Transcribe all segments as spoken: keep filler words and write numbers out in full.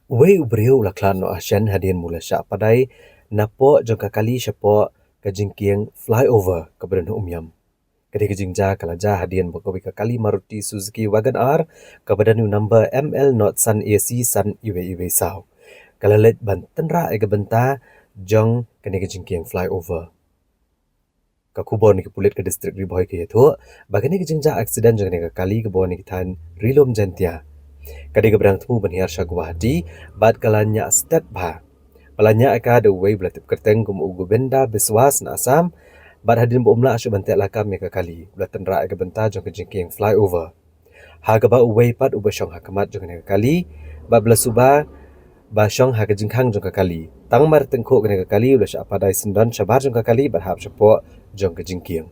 Uwei u briew u la khlad noh hashen hadien ba u la shah padai napoh jong ka kali shapoh ka jingkieng flyover kaba don ha Umiam. Ka dei ka jingjia ka la jia hadien ba kawei ka kali Maruti Suzuki Wagon R kaba don u number M L not san A C san iwei iwei saw ka la leit ban tynrah ïa ka bynta jong kane ka jingkieng flyover. Ka khubor na ki pulit ka district Ri Bhoi ka ïathuh ba kane ka jingjia accident jong kane ka kali kaba wan na ki thaiñ Ri Lum Jaintia ka dei kaba dang thmu ban hiar sha Guwahati bad ka la ñiah stet bha. Ba la ñiah ïa ka da uwei ba la tip kyrteng kum u Govinda Biswas na Assam bad hadien ba um lah shuh ban teh lakam ïa ka kali, u la tynrah ïa ka bynta jong ka jingkieng flyover, ha kaba uwei pat uba shong ha khmat jong kane ka kali bad ba la suba ba shong ha ka jingkhang jong ka kali. Tang mar tyngkhuh kane ka kali u la shah padai syndon shabar jong ka kali bad hap shapoh jong ka jingkieng.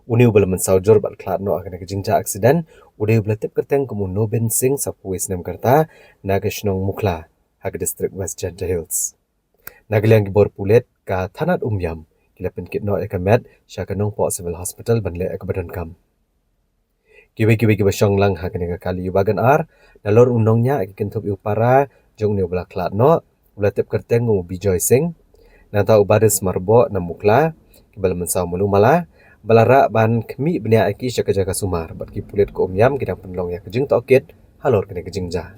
Une uba la mynsaw jur bad khlad noh ha kane ka jingjia accident u dei uba la tip kyrteng kum u Nobin Singh, saphew wei snem ka rta, na ka shnong Mukhla ha ka district West Jaintia Hills. Na ka liang ki bor pulit ka thanat Umiam ki la pynkit noh ïa ka met sha ka Nongpoh Civil Hospital ban leh ïa kaba donkam. Kiwei kiwei kiba shong lang ha kane ka kali Wagon R, nalor u nongñiah, ki kynthup ïa u para jong une uba la khlad noh, u la tip kyrteng kum u Bijoy Singh. Nangta u Baris Marboh na Mukhla, kiba la mynsaw malu mala, ba la rah ban khmih bniah ïa ki sha ka jaka sumar bad ki pulit ka Umiam ki dang pynlong ïa ka jingtohkit halor kane ka jingjia.